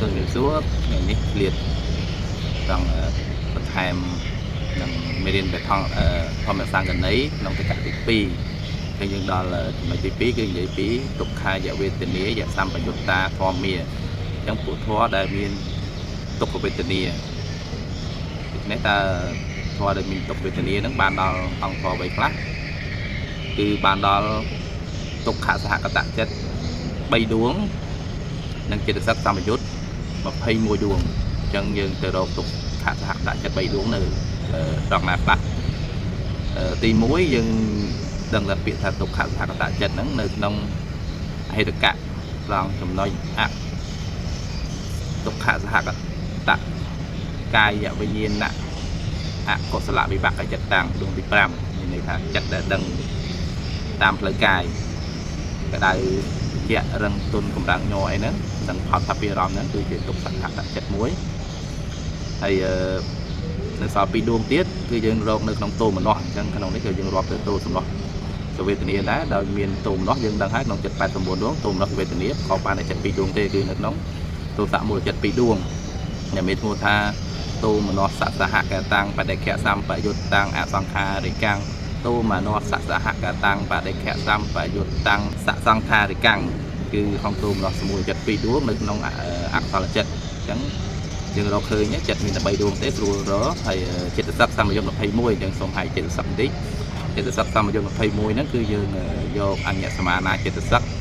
សូមជម្រាបសួរថ្ងៃនេះឃ្លាតចង់បន្ថែមនឹងមេរៀនបថងធម្មសង្កណីក្នុងតកទី2គឺយើងដល់ចំណុចទី2គឺនិយាយពីទុក្ខាយវេទនាយសម្បយុត្តាធម្មាអញ្ចឹងពួកធម៌ដែលមានទុក្ខវេទនាដូច្នេះតើធម៌ដែលមានទុក្ខវេទនានឹងបានដល់អង្គធម៌អ្វីខ្លះគឺបានដល់ទុក្ខសហគតចិត្ត3ដួងនិងចេតសិកសម្បយុត្ត21ដួងអញ្ចឹងយើងទៅរកទុក្ខសហគតចិត្ត3ដួងនៅត្រង់ណាខ្លះទី1យើងដឹងថាពាក្យថាទុក្ខសហគតចិត្តហ្នឹងនៅក្នុងហេតុកៈត្រង់ចំណុចអទុក្ខសហគតកាយវិញ្ញាណអកុសលវិបាកចិត្តតាំងដួងទី5មានន័យថាចិត្តដែលដឹងតាមផ្លូវកាយក្តៅជារឹងទុនកម្រាំងញ័រអីហ្នឹងនឹងផលថាពីអារម្មណ៍ហ្នឹងគឺជាទុក្ខសហគតចិត្តមួយហើយនៅសល់ពីរដួងទៀតគឺយើងរកនៅក្នុងតោមនោះអញ្ចឹងក្នុងនេះគឺយើងរាប់ទៅតោសំណោះសវេទនាដែរដោយមានតោមនោះយើងដឹងហើយក្នុងចិត្ត89ដួងតោមនោះសវេទនាក៏បានតែចិត្ត2ដួងទេគឺនៅក្នុងទោសៈមូលចិត្ត2ដួងដែលមានឈ្មោះថាតោមនស្សសហកតាំងបដិខៈសម្បយុត្តតាំងអសង្ខារិកាំងតោមនស្សសហកតាំងបដិខៈសម្បយុត្តតាំងសសង្ខារិកាំងគឺក្នុងតោមនស្សមូលចិត្ត2ដួងនៅក្នុងអកុសលចិត្តអញ្ចឹងយើងរកឃើញចិត្តមានតែ3ដួងទេស្រួលរកហើយចិត្តសឹកសម្បយុត្ត21អញ្ចឹងសូមឲ្យចិត្តសឹកបន្តិចចិត្តសឹកសម្បយុត្ត21ហ្នឹងគឺយើងយកអញ្ញសមានាចិត្តសឹក12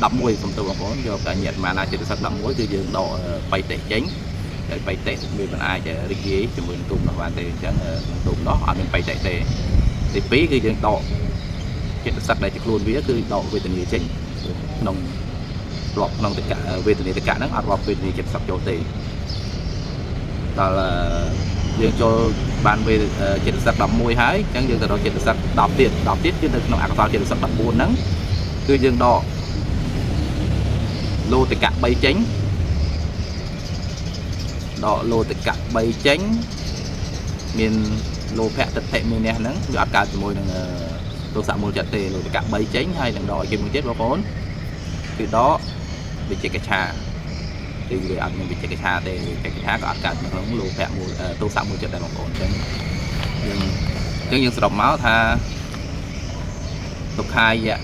11សំទោសបងប្អូនយកអញ្ញសមានាចិត្តសឹក11គឺយើងដកបៃតេចេញហើយបៃតេវាមិនអាចរីករាយជាមួយនឹងទូមនោះបានទេអញ្ចឹងក្នុងទូមនោះអត់មានបៃតេទេទី2គឺយើងដកចិត្តសឹកដែលជាខ្លួនវាគឺដកវេទនាចេញក្នុងរាប់ក្នុងតកវេទនាតកហ្នឹងអត់រាប់វេទនាចិត្តសឹកចូលទេដល់យើងចូលបានវេចិត្តសឹក11ហើយអញ្ចឹងយើងទៅរកចិត្តសឹក10ទៀត10ទៀតគឺនៅក្នុងអកុសលចិត្តសឹក14ហ្នឹងគឺយើងដកលោតិកៈ3ចេញដកលោតិកៈ3ចេញមានលោភៈទិដ្ឋិមានះហ្នឹងវាអត់កើតជាមួយនឹងទោសៈមូលចិត្តទេលោតិកៈ3ចេញហើយនឹងដកគេមួយទៀតបងប្អូនគឺដកវិជិកិច្ឆាគឺវាអត់មានវិជិកិច្ឆាទេវិជិកិច្ឆាក៏អត់កើតនៅក្នុងលោភៈមូលទោសៈមូលចិត្តដែរបងប្អូនអញ្ចឹងយើងអញ្ចឹងយើងសរុបមកថាទុក្ខាយៈ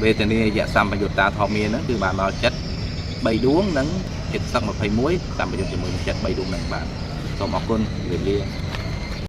វេទនាយៈសម្បយុត្តាធម្មាហ្នឹងគឺបានដល់ចិត្ត3ដួងនិងចិត្តសឹក21សម្បយុត្តជាមួយនឹងចិត្ត3ដួងហ្នឹងបាទសូមអរគុណជម្រាបលា។